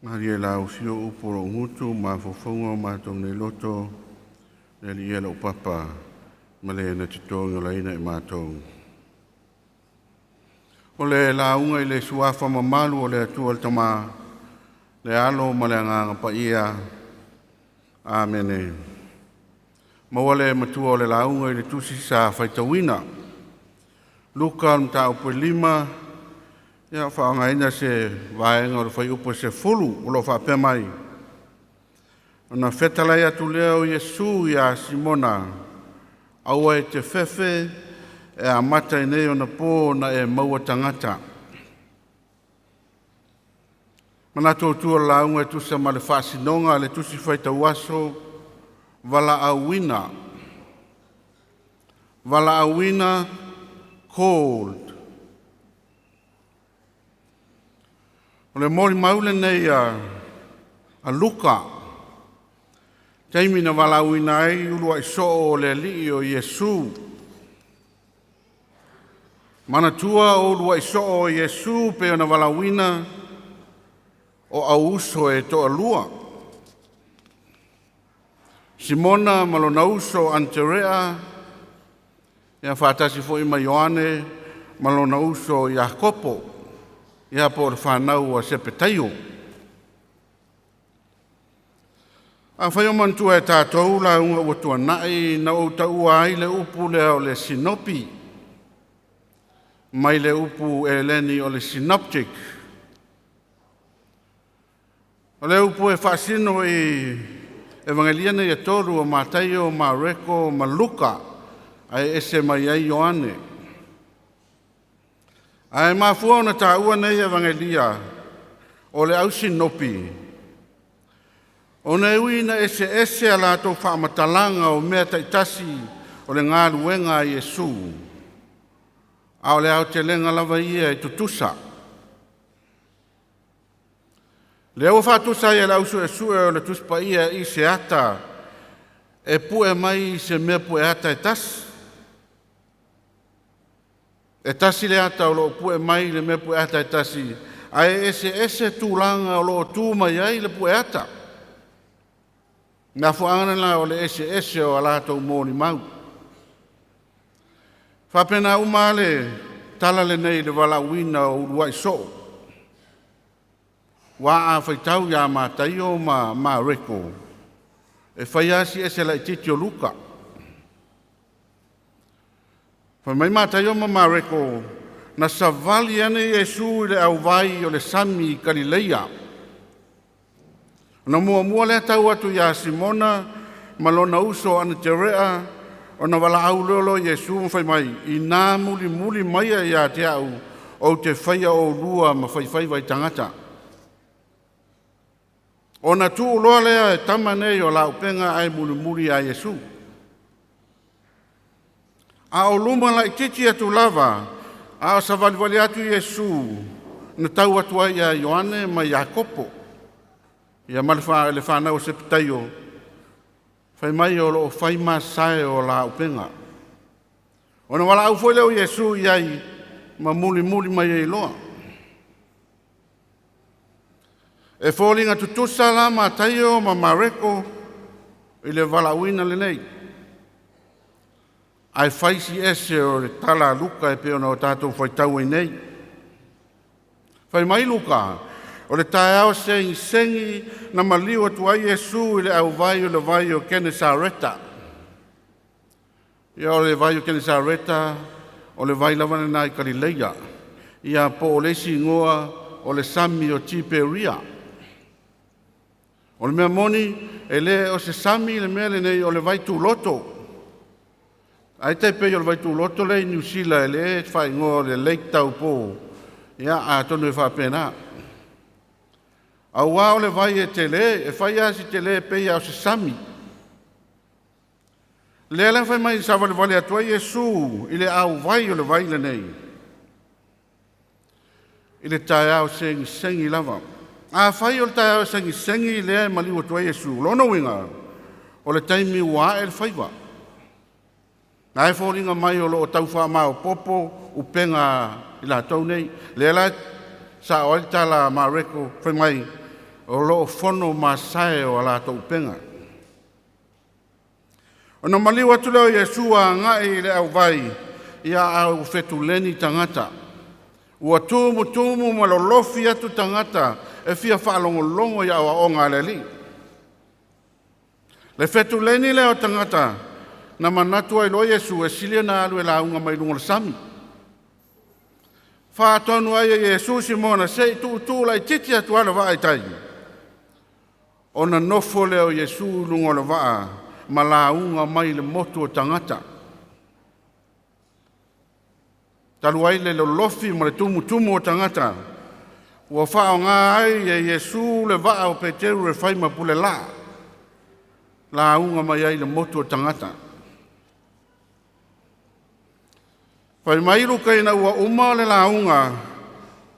Malie lau fio upu o lou gutu ma mafaufauga o matou nei loto, le Alii e lou papa, ma le na te togiolaina i matou. O le lauga i le suafa mamalu o le Atua le Tama, le Alo ma le Agaga Paia. Amene. Maua le matua o le lauga i le tusi sa faitauina. Luka mataupu e 5, ia faaaogaina se vaega o le fuaiupu e 10 o lo o faapea mai: Ona fetalai atu lea o Iesu ia Simona, aua e te fefe, e amata i nei onapo ona e maua tagata. Manatu Autu o le lauga e tusa ma le faasinoga a le Tusi Faitau Aso, valaauina. Valaauina, called. O le molimau lenei a Luka, taimi na valaauina ai uluai soo o le Alii o Iesu. Manatua o uluai soo o Iesu pei ona valaauina o auuso e toalua, Simona ma lona uso Anaterea, ia faatasi foi ma Ioane ma lona uso Iakopo, ia po o le fanau a Sepetaio. Afai o manatua e tatou lauga ua tuanai na ou taua ai le upu lea o le sinopi, mai le upu eleni o le synoptic. O le upu e faasino i Evagelia nei e tolu o Mataio, Mareko ma Luka, ae ese mai ai Ioane. Ae mafua ona taua nei Evagelia o le au sinopi, ona e ui ina eseese a latou faamatalaga o mea taitasi o le galuega a Iesu, a o le aotelega lava ia e tutusa. Lea ua faatusa ai e le au suesue o le Tusi Paia i se ata e pue mai se mea pueata e tasi. E tasi le ata o loo pue mai le mea pueata e tasi, ae eseese tulaga o loo tu mai ai le pueata. Mafuaaga lena o le eseese o a latou molimau. Faapena uma le tala lenei i le valaauina o uluai soo. Ua a faitau ia Mataio ma Mareko, e fai lava si ese laitiiti o Luka. Fai mai Mataio ma Mareko, na savali ane Iesu i le auvai o le sami i Kalileia. Na muamua lea tau atu iā Simona ma lona uso Anaterea, ona valaau lea o Iesu ma fai mai, inā mulimuli maia ia te au, ou te faia oulua ma faifaiva i tagata. Ona tuu loa lea e tama nei o laupega ae mulimuli ia Iesu. A o luma laitiiti atu lava, a o savalivali atu Iesu, na tau atu ai ia Ioane ma Iakopo, ia ma le fanau o Sepetaio, fai mai o loo fai masae o laupega. Ona valaau foi lea o Iesu i ai ma mulimuli mai ai loa. E foliga tutusa la Mataio ma Mareko i le valaauina lenei. Ae fai si ese o le tala a Luka e pei ona o tatou faitau ai nei. Fai mai Luka, o le taeao segisegi na maliu atu ai Iesu i le auvai o le vai o Kenesareta. Ia o le vai o Kenesareta, o le vai lava lena i Kalileia. Ia po o le isi igoa o le sami o Tiperia. O le mea moni, e le o se sami le mea lenei o le vai tuloto. Ai tai pei o le vai tuloto lea i Niu Sila e le faaigoa o le Lake Taupo, ia atonu e faapena. Auā o le vai e tele, e fai lava si tele pei lava o se sami. Lea la fai mai savalivali atu ai Iesu i le auvai o le vai lenei i le taeao segisegi lava. Afai o le taeao segisegi lea e maliu atu ai Iesu, lona uiga o le taimi ua ae le faiva. Na e foliga mai o loo tau faamaopopo upega i latou nei. Lea la sao ai le tala a Mareko fai mai, O loo fono masae o a latou upega. Ona maliu atu lea o Iesu agai i le auvai ia a ua fetuleni tagata. Ua tumutumu ma lolofi atu tagata e fia faalogologo i aoaoga a le Alii. Le fetuleni lea o tagata na manatu ai loa Iesu e sili ona alu e lauga mai luga o le sami. Faatonu ai e Iesu Simona se i tuutuu laitiiti atu lava le vaa i tai. Ona nofo lea o Iesu i luga o le vaa ma lauga mai i le motu o tagata. Talu ai le lolofi ma le tumutumu o tagata, ua faaaoga ai e Iesu le vaa o Peteru e fai ma pulelaa, lauga mai ai i le motu o tagata. Fai mai Luka ina ua uma le lauga,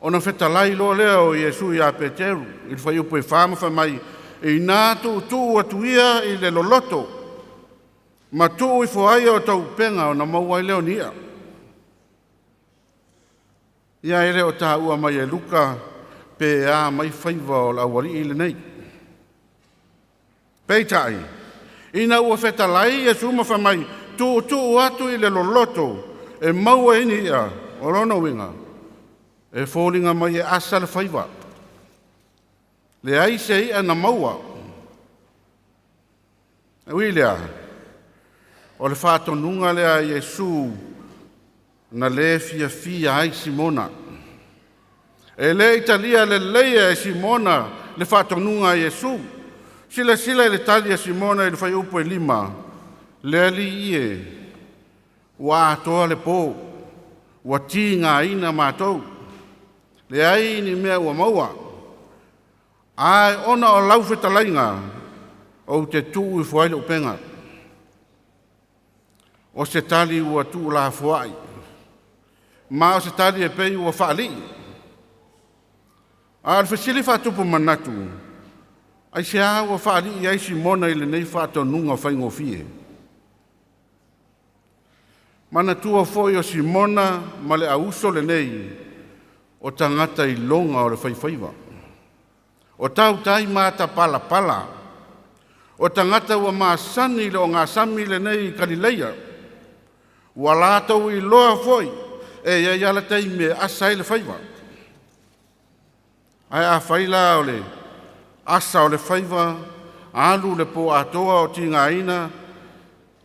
ona fetalai loa lea o Iesu ia Peteru i le fuaiupu 4 ma fai mai, “Ina tuutuu atu ia i le loloto ma tuu ifo ai a outou upega ona maua ai lea o ni i'a.” Ia e le o taua mai e Luka pe a mai faiva o le aualii lenei. Peitai, ina ua fetalai Iesu ma fai mai, tuutuu atu i le loloto e maua ai ni i'a, o lona uiga, e foliga mai e asa le faiva. Leai se i'a na maua. E ui lea, o le faatonuga lea a Iesu na le fiafia ai Simona. E le i talia lelei e Simona le faatonuga a Iesu. Silasila i le tali a Simona i le fuaiupu 5, “Le Alii e, ua atoa le po ua tigaina matou, leai ni mea ua maua. Ae ona o lau fetalaiga, ou te tuu ifo ai le upega.” O se tali ua tuulafoai, ma o se tali e pei ua faalii. A o le fesili faatupu manatu, aisea ua faalii ai Simona i lenei faatonuga faigofie? Manatua foi o Simona ma le auuso lenei, o tagata iloga o le faifaiva. O tautai matapalapala, o tagata ua masani i le ogasami lenei i Kalileia. Ua latou iloa foi e i ai lava le taimi e asa ai le faiva. Ae afai la o le asa o le faiva, alu le po atoa o tigaina,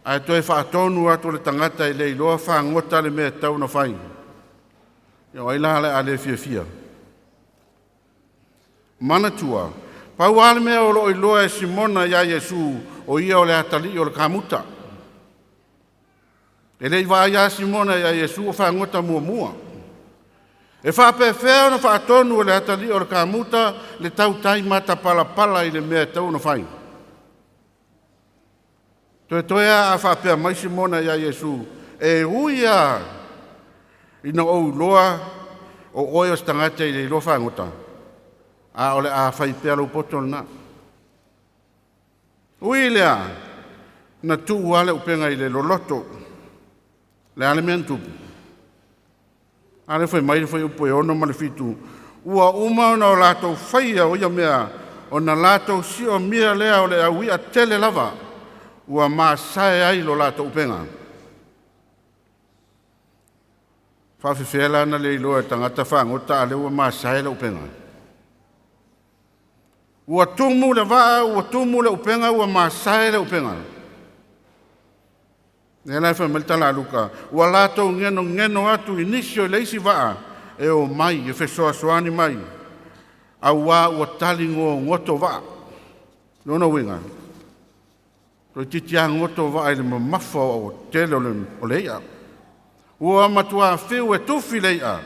ae toe faatonu atu le tagata e le iloa fagota le mea e tatau ona fai, ia o ai la o le a le fiafia? Manatua, pau lava le mea o lo o iloa e Simona iā Iesu, o ia o le atalii o le kamuta. E le i vaai lava Simona iā Iesu o fagota muamua. E faapefea ona faatonu e le atalii o le kamuta le tautai matapalapala i le mea e tatau ona fai? Toetoe lava a faapea mai Simona iā Iesu, “E ui lava ina ou iloa o oe o se tagata e le iloa fagota, a o le a fai pea lou poto lena.” Ui i lea, na tuu lava le upega i le loloto. Le a le mea na tupu? A lea fai mai le fuaiupu e 6 ma le 7, ua uma ona o latou faia o ia mea, ona latou siomia lea o le au i'a tele lava, ua masae ai lo latou upega. E faafefea la ona le iloa e le tagata fagota a o lea ua masae le upega? Ua tumu le vaa, ua tumu le upega, ua masae le upega. Lea la e fai mai le tala a Luka, ua latou genogeno atu i nisi o le isi vaa e omai e fesoasoani mai, auā ua tali gogoto vaa. Lona uiga, toeitiiti lava goto vaa i le mamafa o tele o le i'a. Ua matua fiu e tufi le i'a,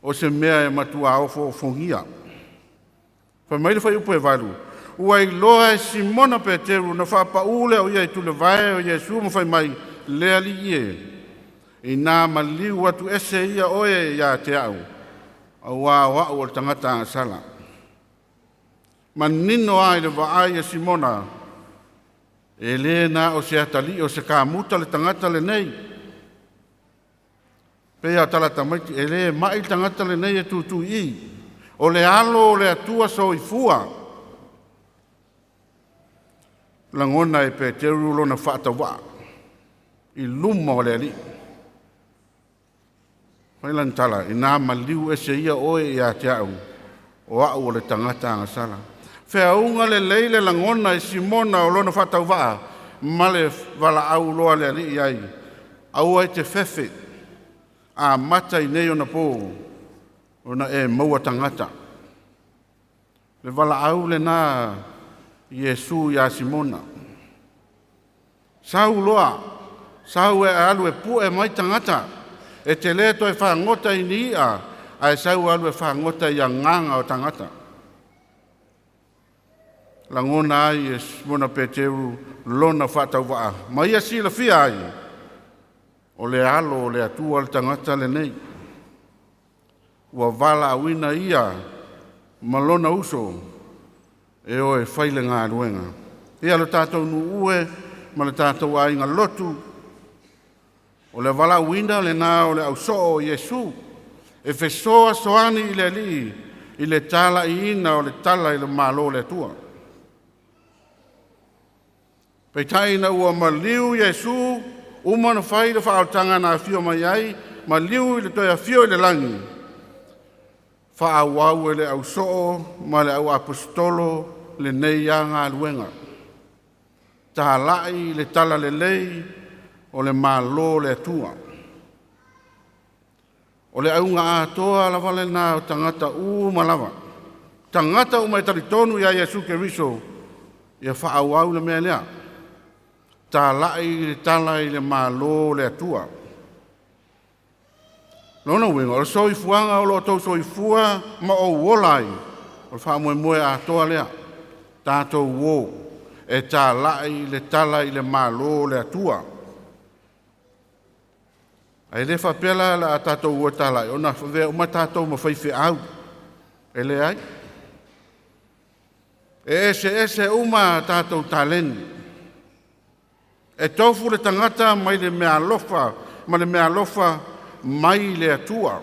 o se mea e matua ofoofogia. Fai mai le fuaiupu e 8, ua iloa e Simona Peteru na faapaū lea o ia i tulivae o Iesu ma fai mai, “Le Alii e, ina maliu atu ese ia oe ia te a'u, auā o a'u o le tagata agasala.” Manino lava i le vaai a Simona, e le na o se atalii o se kamuta le tagata lenei. Pei lava o tala a tamaiti, e le mai le tagata lenei e tutū i i. O le Alo o le Atua soifua. Lagona e Peteru lona faatauvaa i luma o le Alii. Fai lana tala, “Ina maliu ese ia oe ia te a'u, o a'u o le tagata agasala.” Feauga lelei le lagona e Simona o lona faatauvaa ma le valaau loa a le Alii ai, “Aua e te fefe, amata i nei onapo ona e maua tagata.” Le valaau lena Iesu iā Simona. Sau loa, sau e alu e pue mai tagata. E te lē toe fagota i ni i'a, ae sau e alu e fagota i agaga o tagata. Lagona ai e Simona Peteru lona faatauvaa, ma ia silafia ai, o le Alo o le Atua le tagata lenei. Ua valaauina ia ma lona uso e o e fai le galuega. Ia lo tatou nuu e ma le tatou aiga lotu, o le valaauina lena o le ausoo o Iesu e fesoasoani i le Alii i le talaiina o le tala i le Malo o le Atua. Peitai ina ua maliu Iesu, uma ona fai le faaolataga na afio mai ai, maliu i le toe afio i le lagi, faaauau e le ausoo ma le au aposetolo lenei a galuega, talai le talalelei o le Malo o le Atua. O le auga atoa lava lena o tagata uma lava. Tagata uma e talitonu ia Iesu Keriso, ia faaauau le mea lea. Talai le tala i le Malo o le Atua. Lona uiga, o le soifuaga o lo o outou soifua ma ou ola ai, o le faamoemoe atoa lea. Tatou o e talai le tala i le Malo o le Atua. Ae le faapea la o le a tatou o e talai ona avea uma tatou ma faifeau. E leai. E eseese uma a tatou taleni. E tofu le tagata mai le meaalofa ma le meaalofa mai le Atua.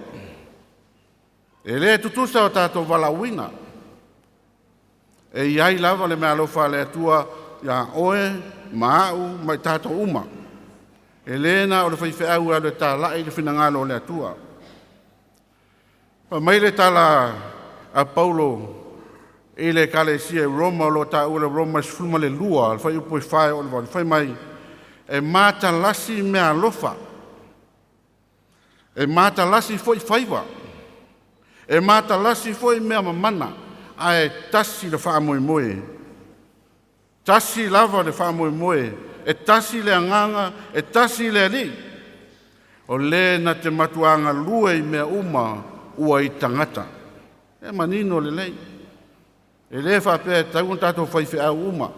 E le tutusa o tatou valaauina. E i ai lava le meaalofa a le Atua ia oe ma a'u ma i tatou uma. E le na o le faifeau e alu e talai le finagalo o le Atua. Fai mai le tala a Paulo i le Ekalesia i Roma o lo o taua i le Roma 12, le fuaiupu e 4 e oo i le 8, fai mai, “E matalasi meaalofa, e matalasi foi faiva, e matalasi foi mea mamana, ae tasi le faamoemoe, tasi lava le faamoemoe, e tasi le Agaga, e tasi le Alii, o le na te matuā galue i mea uma ua i tagata.” E manino lelei. E le faapea e tatau ona tatou faifeau uma.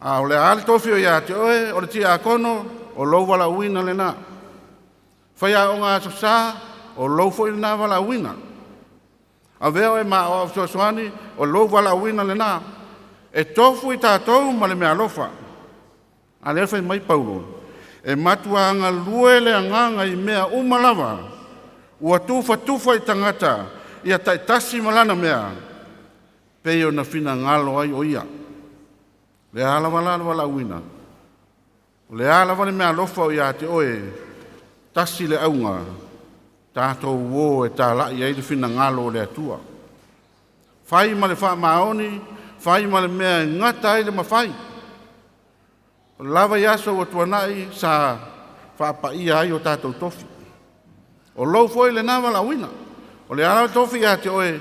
A o le a le tofi o ia te oe, o le tiakono, o lou valaauina lena. Faiaoga Aso Sa, o lou foi lena valaauina. Avea oe ma aoao fesoasoani, o lou valaauina lena. E tofu i tatou ma le meaalofa. A lea fai mai Paulo, e matuā galue le Agaga i mea uma lava, ua tufatufa i tagata ia taitasi ma lana mea, pei ona finagalo ai o ia. Le a lava la le valaauina, o le a lava le meaalofa o ia te oe, tasi le auga, tatou o e talai ai le finagalo o le Atua. Fai ma le faamaoni, fai ma le mea e gata ai le mafai. O lava i aso ua tuanai sa faapaia ai o tatou tofi. O lou foi lena valaauina. O le a le tofi ia te oe,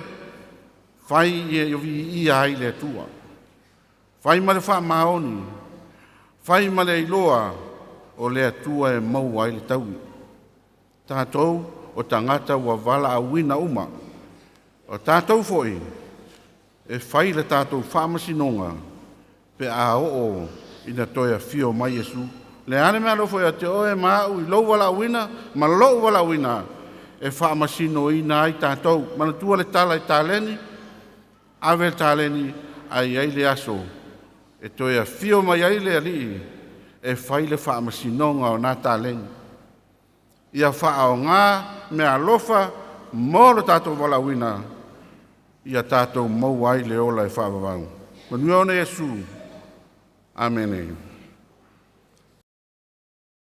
fai ia viia ai le Atua. Fai ma le faamaoni, fai ma le iloa o le Atua e maua ai le taui. Tatou o tagata ua valaauina uma. O tatou foi e fai le tatou faamasinoga pe a oo ina toe afio mai Iesu. Le a le meaalofa ia te oe ma a'u i lou valaauina ma lo'u valaauina e faamasinoina ai tatou. Manatua le tala i taleni, ave le taleni ae i ai le aso e toe afio mai ai le Alii e fai le faamasinoga o na taleni. Ia faaaogā meaalofa mo lo tatou valaauina. Ia tatou maua ai le ola e faavavau. Manuia ona Iesu. Amene.